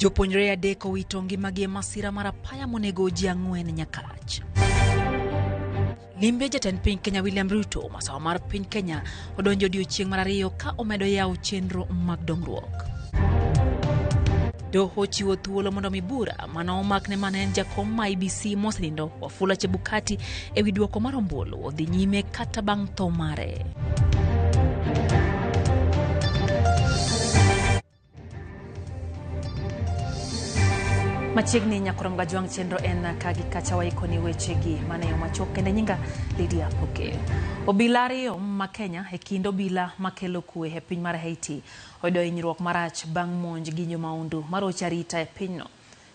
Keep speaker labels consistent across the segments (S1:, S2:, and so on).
S1: Jopuonjre adek owito ngimagi e masira mar apaya monego ji ang'wen Nyakach. Limbe jatend piny Kenya William Ruto masawa mar piny Kenya odonjo odiechieng' mar ariyo ka omedo yawo chenro mag dongruok. Doho chiwo thuolo mondo mi bura mane omakne mane en jakom ma IEBC mosenindo Wafula Chebukati e wi duoko mar ombulu odhi nyime kata bang' tho mare. Machiegni nyakorom gajwang' chenro en ka gi kacha waikoni wechegi mana e yo machuok kende nyinga Lydia Okeyo. Obila ariyo ma Kenya e kind obila makelo kwe e piny mar Haiti oyudo hinyruok marach bang' monj gi jomaundu marocho arita e pinyno.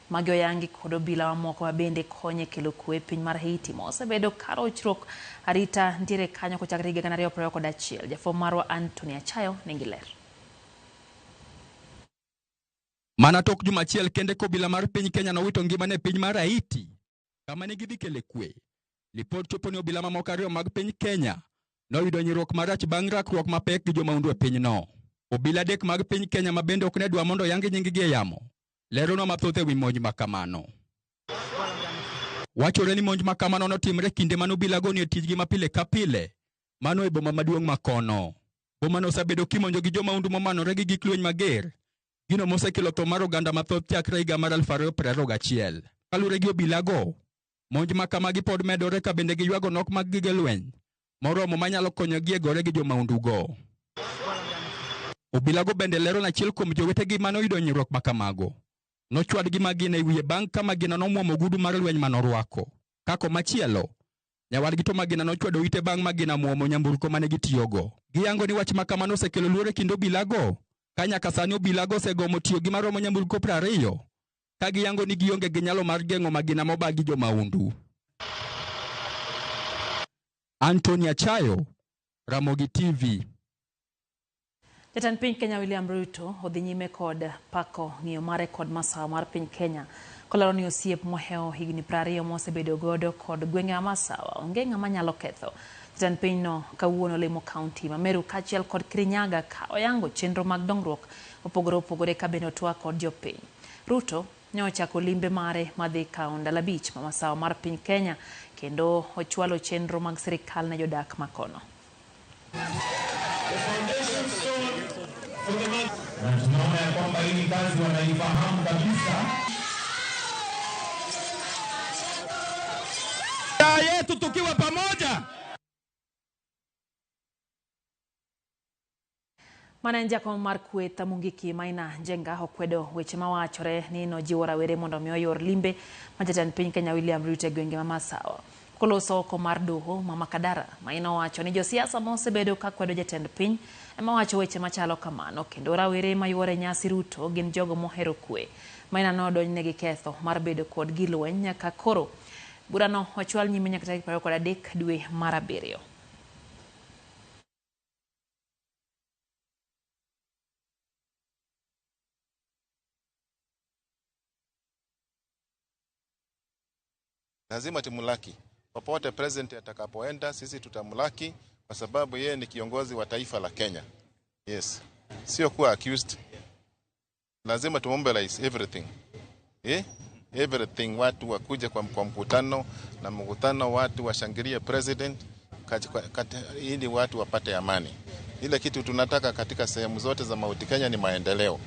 S1: Magi oyangi kod obila mamoko ma bende konyo e kelo kwe e piny mar Haiti ma osebedo ka rochruok arita nitiere kanyo kochakre higa 2021. Jafwambo marwa Anthony Achayo nigi ler.
S2: Mana tok juma achiel kende ka obila mar piny Kenya nowito ngimane e piny mar Haiti kama ne gidhi kele kwe. Lipot chopo ni obila mamoko ariyo mag piny Kenya noyudo hinyruok marach bang' rakruok mapek gi jomaundu e pinyno. Obila adek mag piny Kenya ma bende ok ne dwa mondo oyang nyinggi e yamo leronwa mathoth e wi monj ma kamano. Wachore ni monj ma kamano notimre kinde mane obilago nie tijgi ma pile ka pile, mano e boma maduong' ma kono. Bomano osebedo kimonjo gi jomaundu momanore gi gik lweny mager, gino mosekelo tho mar oganda mathoth chakre higa mar 2021. Kaluwore gi obilago, monj ma kamagi pod medore ka bende giywago nok mag gige lweny moromo manyalo konyogi e gore gi jomaundugo. Obilago bende lero ni achiel kuom jowetegi mane oyudo hinyruok ma kamago nochwad gi magina e wiye bang' ka magina nomwomo ogudu mar lweny manorwako. Ka komachielo, nyawadgi to magina nochwado ite bang' magina mwomo nyamburko mane gitiyogo. Giyango ni wach ma kamano osekelo luoro e kind obilago, ka nyaka sani obilago osegomo tiyo gi maromo nyamburko 20, ka giyango ni gionge gi nyalo mar geng'o magina moba gi jomaundu. Anthony Achayo, Ramogi TV.
S1: Jatend piny Kenya William Ruto odhi nyime kod pako ng'iyo mare kod masawa mar piny Kenya kolero ni osiep mohewo higni 20 mosebedo godo kod gwenge ma masawa onge ng'ama nyalo ketho. Jatend pinyno kawuono limo kaunti ma Meru kaachiel kod Kirinyaga ka oyango chenro mag dongruok mopogore opogore ka bende otwak kod jopiny. Ruto ne ochako limbe mare madhi kawo ndalo abich ma masawa mar piny Kenya kendo ochwalo chenro mag sirikal ne jodak makono.
S3: Na tunaona ya kwamba hii kazi wanaifahamu kabisa.
S2: Yetu tukiwa pamoja.
S1: Mane en jakom mar kweth Mungiki Maina Njenga okwedo weche mawachore ni nojiwo rawere mondo mi oyor limbe ma jatend piny Kenya William Ruto e gwenge ma Masawa. Koloso oko mar doho ma Makadara, Maina owacho ni josiasa ma osebedo ka kwedo jatend piny ema wacho weche machalo kamano kendo rawere mayuore nyasi Ruto gin jogo mohero kwe. Maina nodonjne gi ketho mar bedo kod gilweny nyaka koro burano ochwal nyime nyaka tarik 23 dwe mar abiriyo.
S4: Lazima tumlaki popote president atakapoenda, sisi tutamlaki kwa sababu yeye ni kiongozi wa taifa la Kenya. Yes, sio kuwa accused. Lazima tumobilize everything. Everything, watu wakuje kwa mkutano na mkutano watu washangilie president ili watu wapate amani. Ile kitu tunataka katika sehemu zote za Mount Kenya ni maendeleo.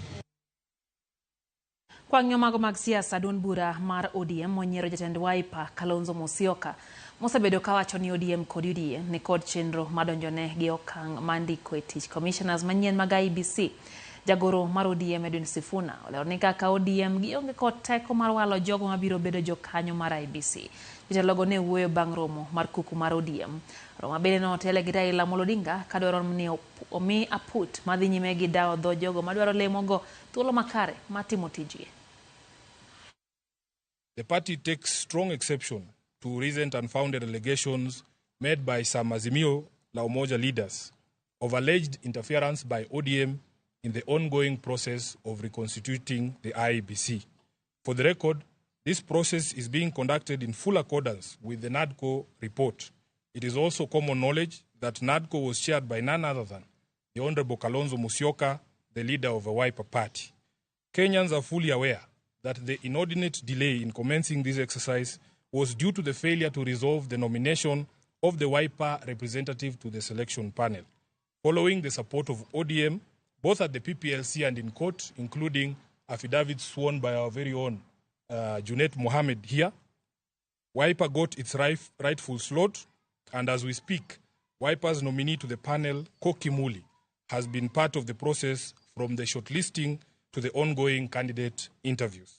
S1: Kwa ng'iyo mago mag siasa, duond bura mar ODM onyiero jatend Wiper Kalonzo Musyoka mosebedo kawacho ni ODM kod UDA ni kod chenro madonjone gi okang' mar ndiko e tich commissioners manyien mag IEBC. Jagoro mar ODM Edwin Sifuna olero ni kaka ODM gionge kod teko mar walo jogo mabiro bedo jokanyo mar IEBC. Jatelogo ne wuoyo bang' romo mar kuku mar ODM. Romo bende notele gi Raila Amolo Odinga kadwaro ni omi aput madhi nyime gi dawo dho jogo madwaro lemogo thuolo makare mar timo tijgi.
S5: The party takes strong exception to recent unfounded allegations made by some Azimio La Umoja leaders of alleged interference by ODM in the ongoing process of reconstituting the IEBC. For the record, this process is being conducted in full accordance with the NADCO report. It is also common knowledge that NADCO was chaired by none other than the Honorable Kalonzo Musyoka, the leader of the Wiper Party. Kenyans are fully aware that the inordinate delay in commencing this exercise was due to the failure to resolve the nomination of the Wiper representative to the selection panel, following the support of ODM, both at the PPLC and in court, including affidavits sworn by our very own Junet Mohammed here. Wiper got its rightful slot, and as we speak, Wiper's nominee to the panel, Koki Muli, has been part of the process from the shortlisting to the ongoing candidate interviews.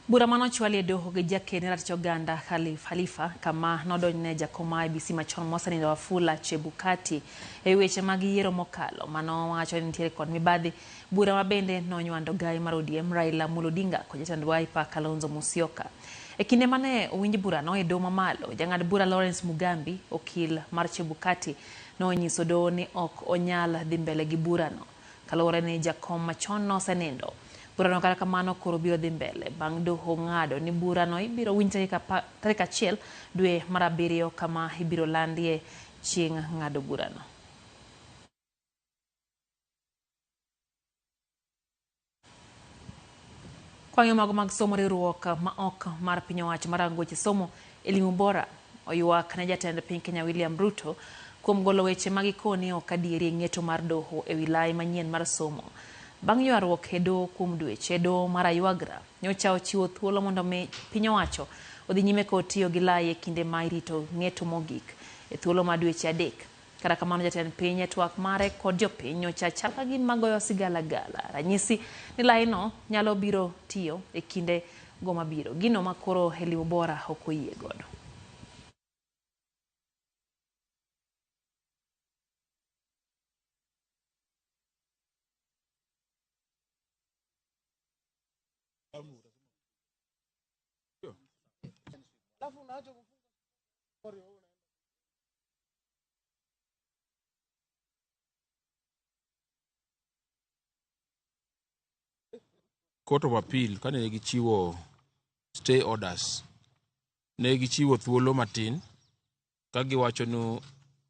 S1: Bura manochwali e doho gi jaked ne ratich oganda Khalif Halifa kama nodonjne jakom IEBC machon mosenindo Wafula Chebukati e weche mag yiero mokalo manowacho ni nitiere kod mibadhi. Bura ma bende nonywando gai mar ODM Raila Amolo Odinga kod jatend Wiper Kalonzo Musyoka. E kinde mane owinj burano e doho mamalo, jang'ad bura Lawrence Mugambi, okil mar Chebukati, nonyiso doho ni ok onyal dhi mbele gi burano kaluwore ni jakom machon nosenindo. Burano kata kamano koro biro dhi mbele bang' doho ng'ado ni burano ibiro winj tarik 1 dwe mar 7 kama ibiro landie chieng' ng'ado burano. Kwang'yo mago mag somo, riwruok ma ok mar piny owacho marango weche somo Elimu Bora oywak ne jatend piny Kenya William Ruto kuom golo weche ma gikoni ok adieri e ng'eto mar doho e wi lai manyien mar somo. Bang' ywaruok e doho kuom dweche, doho mar Aywagra nyocha ochiwo thuolo mondo mi piny owacho odhi nyime kod tiyo gi lai e kinde ma irito ng'eto mogik e thuolo mar dweche 3. Kata kamano jatend piny e twak mare kod jopiny nyocha chal ka gima goyo sigalagala, ranyisi ni laino nyalo biro tiyo e kinde go mabiro, gino ma koro Elimu Bora ok oyie godo.
S6: Court of Appeal kane gichiwo stay orders, ne gichiwo thuolo matin ka giwacho ni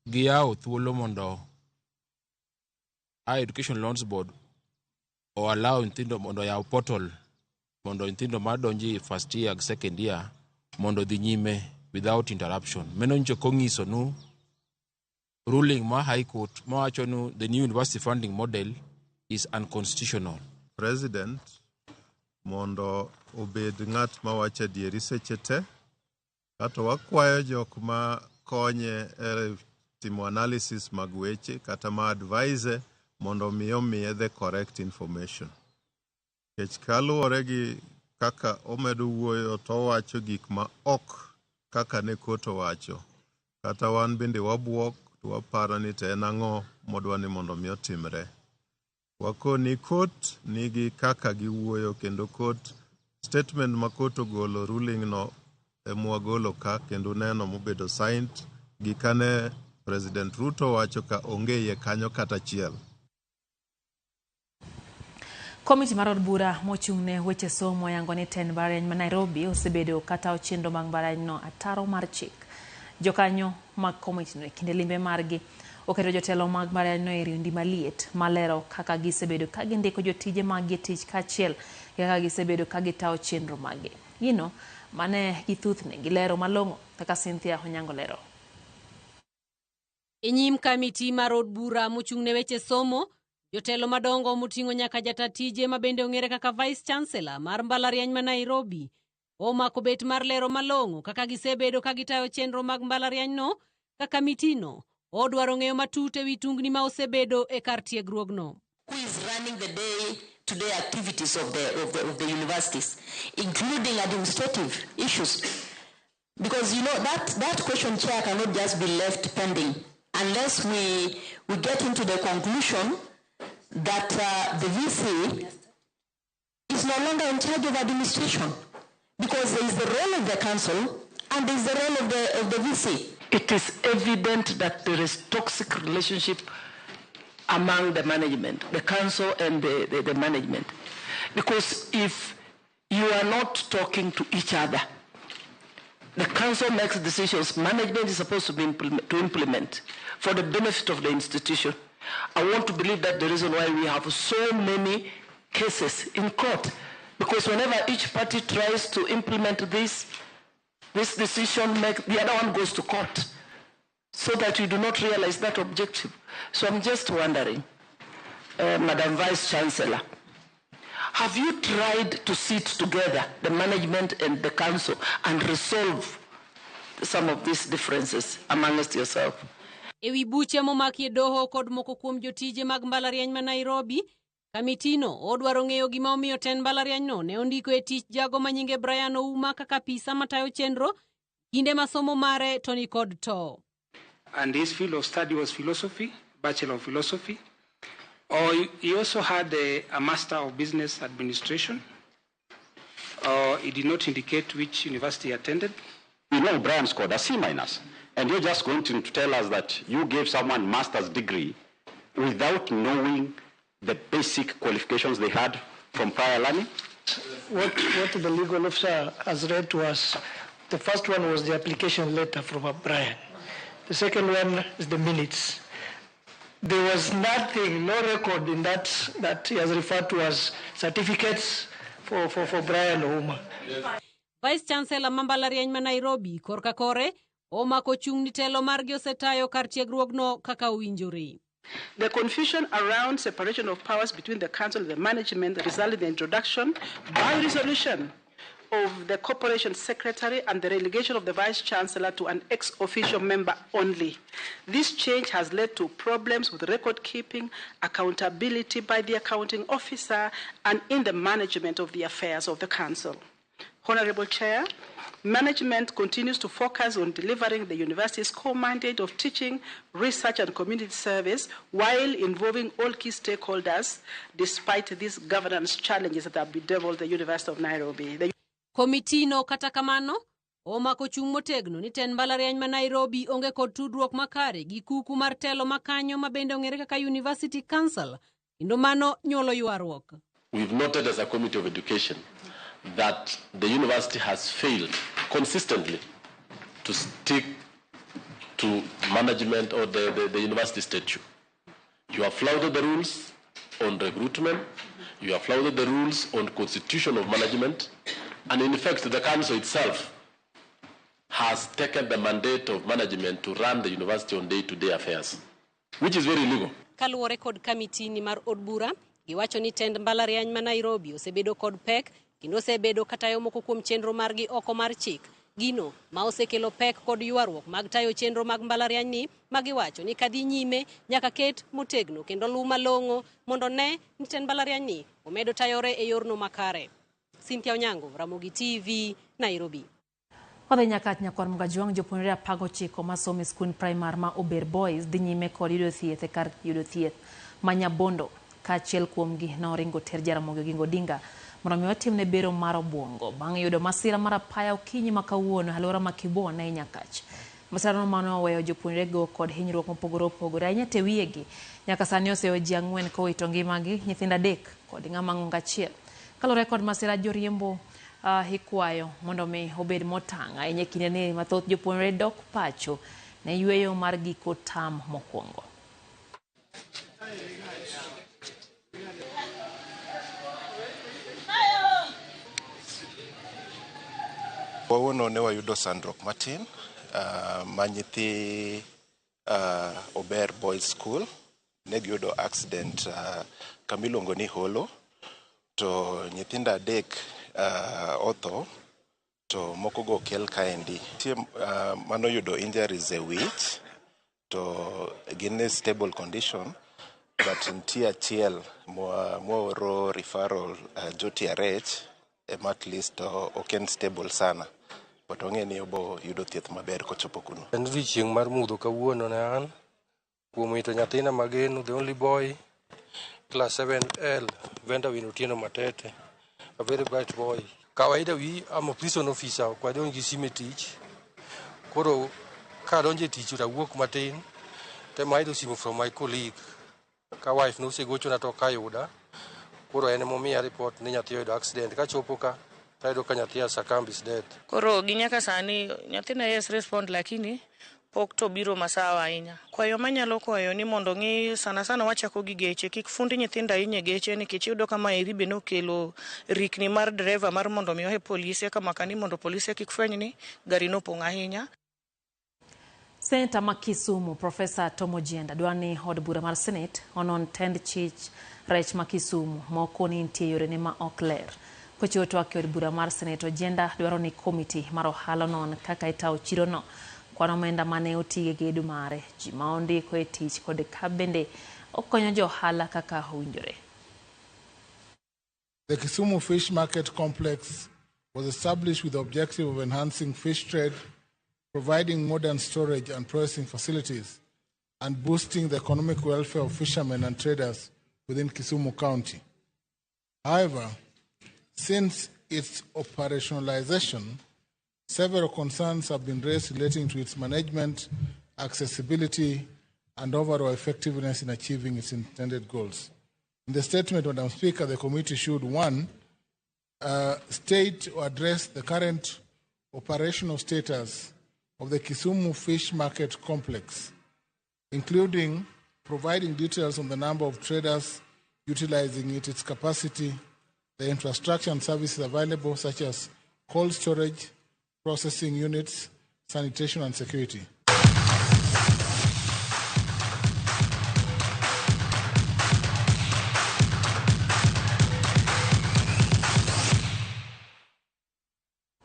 S6: giyawo thuolo mondo Higher Education Loans Board o allow nyithindo mondo oyaw portal mondo nyithindo madonjo e first year gi second year mondo odhi nyime without interruption. Mano nyicho kong'iso nu ruling ma High Court mawacho nu the new university funding model is unconstitutional.
S4: President mondo obed ng'at mawacho adieri seche te, kato wakwayo jok ma konye e timo analysis mag weche kata ma advise mondo mi omiye the correct information. Nikech kaluwore gi kaka omedo wuoyo to owacho gik ma ok kaka ne court owacho. Kata wan bende wabuok to waparo ni to en ang'o modwa ni mondo mi otimre. Wakoni court nigi kaka giwuoyo kendo court statement ma court ogolo ruling no emwagolo ka kendo neno mobedo signed gi kane President Ruto wacho ka onge iye kanyo kata achiel.
S1: Komiti mar od bura mochung' ne weche somo oyango ni tend mbalariany ma Nairobi osebedo katayo chenro mag mbalarianyno ataro mar chik. Jokanyo mag komitino e kinde limbe margi oketo jotelo mag mbalarianyno e riundi maliet malero kaka gisebedo ka gindiko jotije maggi e tich kaachiel gi kaka gisebedo ka gitayo chenro maggi. Gino mane githuthne gilero malong'o kaka Cynthia Onyango lero.
S7: E nyim kamiti mar od bura mochung' ne weche somo, jotelo madongo moting'o nyaka jata tije ma bende ong'ere kaka Vice Chancellor mar mbalariany ma Nairobi omako bet mar lero malong'o kaka gisebedo ka gitayo chenro mag mbalarianyno ka kamitino odwaro ng'eyo matut ewi tungni ma osebedo e kar tiegruogno.
S8: Who is running the day-to-day activities of the universities, including administrative issues? Because you know that question, Chair, cannot just be left pending unless we get into the conclusion that the VC is no longer in charge of administration, because there is the role of the council and there is the role of the VC.
S9: It is evident that there is toxic relationship among the management, the council and the management. Because if you are not talking to each other, the council makes decisions management is supposed to, to implement for the benefit of the institution. I want to believe that the reason why we have so many cases in court, Because whenever each party tries to implement this decision, make, the other one goes to court so that you do not realize that objective. So I'm just wondering, Madam Vice Chancellor, have you tried to sit together, the management and the council, and resolve some of these differences amongst yourself?
S7: Ewi buche momakie doho kod moko kuom jotije mag mbalariany ma Nairobi, kamitino odwaro ng'eyo gima omiyo tend mbalarianyno ne ondiko e tich jago ma nyinge Brian Ouma kaka apisa matayo chenro kinde ma somo mare to ni kod to.
S10: And his field of study was philosophy, Bachelor of Philosophy. Or he also had a Master of Business Administration. He did not indicate which university he attended.
S11: We know Brian scored a C minus, and you're just going to tell us that you gave someone master's degree without knowing the basic qualifications they had from prior learning?
S12: What the legal officer has read to us, the first one was the application letter from Brian. The second one is the minutes. There was nothing, no record in that he has referred to as certificates for Brian Ouma.
S7: Vice Chancellor ma mbalariany ma Nairobi korka kore omako chung' ni telo margi osetayo kar tiegruogno kaka owinjore.
S13: The confusion around separation of powers between the council and the management resulted in the introduction by resolution of the corporation secretary and the relegation of the vice chancellor to an ex officio member only. This change has led to problems with record keeping, accountability by the accounting officer, and in the management of the affairs of the council. Honorable Chair, management continues to focus on delivering the university's core mandate of teaching, research, and community service while involving all key stakeholders despite these governance challenges that have bedeviled the University of Nairobi. The
S7: Komitino kata kamano omako chung' motegno ni tend mbalariany ma Nairobi onge kod tudruok makare gi kuku mar telo makanyo ma bende ong'ere kaka University Council kendo mano nyuolo ywaruok.
S14: We've noted as a committee of education that the university has failed consistently to stick to management or the university statute. You have flouted the rules on recruitment, you have flouted the rules on constitution of management, and in fact the council itself has taken the mandate of management to run the university on day-to-day affairs, which is very illegal.
S7: Kaluwore kod kamitini mar od bura, giwacho ni tend mbalariany ma Nairobi osebedo kod pek kendo osebedo katayo moko kuom chenro margi oko mar chik. Gino ma osekelo pek kod ywaruok mag tayo chenro mag mbalariany ni ma giwacho ni kadhi nyime nyaka ket motegno kendo luw malong'o mondo ne ni tend mbalariany ni omedo tayore e yorno makare. Cynthia Onyango, Ramogi TV, Nairobi.
S1: Wadhi nyaka Nyakwar Mugajwang' jopuonjre 19 masomo e skund primar ma Ober Boys dhi nyime kod yudo thieth e kar yudo thieth ma Nyabondo ka achiel kuomgi noringo ter Jaramogi Oginga Odinga mondo mi otimne bero mar obuongo bang' yudo masira mar apaya okinyi ma kawuono e alwora ma Kibona e Nyakach. Masirano mane oweyo jopuonjrego kod hinyruok mopogore opogore ahinya te wiyegi nyaka sani oseweyo ji 4 kowito ngimagi, nyithindo 3 kod ng'ama ng'ongo 1. Kaluwore kod masira joriembo ikwayo mondo mi obed motang' ahinya e kindeni ma thoth jopuonjre dok pacho ne yweyo mar giko tam mokwongo.
S4: Kawuono ne wayudo sandruok matin ma nyithi Ober Boys School ne giyudo accident kama iluongo ni Holo to nyithindo 3 otho to moko go okel kaendi. Nitie manoyudo injuries e wich to gin e stable condition but nitie achiel mwaoro referral JTRH ema at least ok en stable sana but wang'e ni obo yudo thieth maber kochopo kuno.
S15: En odiochieng' mar mudho kawuono ne an kuom wito nyathina mageno, the only boy, class 7L, Vendawin Otieno Matete, a very bright boy. Kawaida wi, I'm a prison officer, ok wadonj gi simu e tich. Koro kadonjo e tich to awuok matin, tema ayudo simu from my colleague. Ka wife nosegochona to ok ayuda. Koro en emomiya report ni nyathi oyudo accident. Kachopo ka, tayudo ka nyathi has succumbed his death.
S16: Koro gi nyaka sani nyathina yes respond lakini Pok to biro masawa ahinya. Kwayo manyalo kwayo ni mondo ng'i sana sana wachako gi geche, kik fundi nyithindo ahinya e geche nikech iyudo ka maeri be nokelo rikni mar dereva mar mondo mi ohe polise kama kani mondo polise kik fweny ni gari nopong' ahinya.
S1: Seneta ma Kisumu Profesa Tom Ojienda dwaro ni od bura mar Senate onon tend chich rech ma Kisumu moko ni nitie yorene ma ok ler. Kochiwo twak e od bura mar Senate, Ojienda dwaro ni komiti mar ohala onon kaka itawo chirono, kwan omenda mane otige gedo mare, ji ma ondiko e tich kod ka bende okonyo jo ohala kaka owinjore.
S17: The Kisumu Fish Market Complex was established with the objective of enhancing fish trade, providing modern storage and processing facilities, and boosting the economic welfare of fishermen and traders within Kisumu County. However, since its operationalization, several concerns have been raised relating to its management, accessibility, and overall effectiveness in achieving its intended goals. In the statement, Madam Speaker, the committee should, 1, state or address the current operational status of the Kisumu Fish Market Complex, including providing details on the number of traders utilizing it, its capacity, the infrastructure and services available, such as cold storage, processing units, sanitation and security.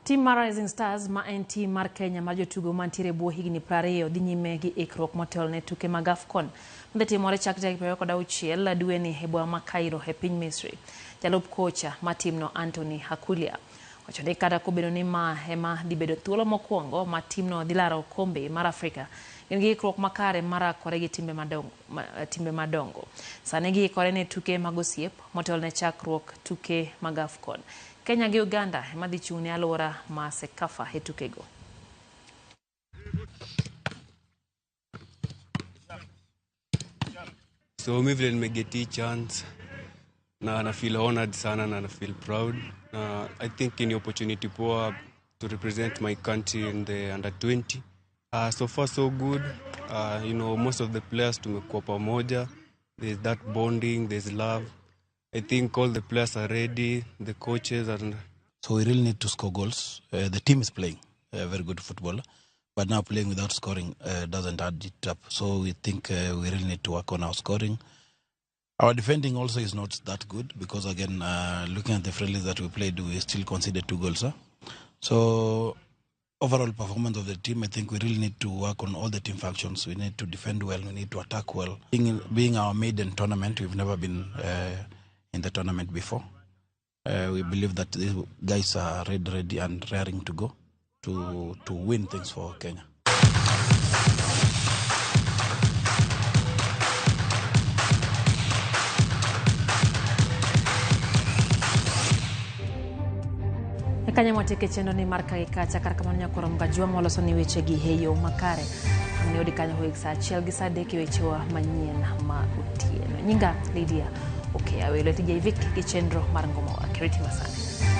S1: Tim mar Rising Stars ma en tim mar Kenya mar jotugo mantiere bwo higni 20 dhi nyime gi ikruok motelo ne tuke mag AFCON madhi timore chak tarik 26 dweni e boma ma Cairo e piny Misri. Jalup kocha ma timno Anthony Akulia wacho ni kata kobedo ni ma ema dhi bedo thuolo mokwongo ma timno dhi laro okombe mar Afrika, gin gi ikruok makare mar rakore gi timbe madongo. Sani giikore ne tuke mag osiep motelo ne chakruok tuke mag AFCON. Kenya gi Uganda ema dhi chung' ne alwora ma CECAFA e tukego.
S18: So mi vile nimeget hii chance na feel honored sana na feel proud. Na I think ni opportunity poa to represent my country in the under 20. So far so good. Most of the players tumekuwa pamoja. There's that bonding, there's love. I think all the players are ready, the coaches and
S19: So we really need to score goals. The team is playing very good football, but now playing without scoring doesn't add it up. So we think we really need to work on our scoring. Our defending also is not that good because, again, looking at the friendlies that we played, we still conceded 2 goals. Huh? So overall performance of the team, I think we really need to work on all the team functions. We need to defend well. We need to attack well. Being our maiden tournament, we've never been in the tournament before. We believe that these guys are ready and raring to go to win things for Kenya.
S1: Kanya mwateke chenro ni mar ka gi kacha kar kamano nyakoro mga moloso ni weche gi e yo makare. Ang' ne kanyo hoik saa 1 gi saa 3 e wechewa manyien ma otieno. Nyinga Lydia Okeya, welo tija Ivik gi chenro mar Ngoma Wake. Riti masani.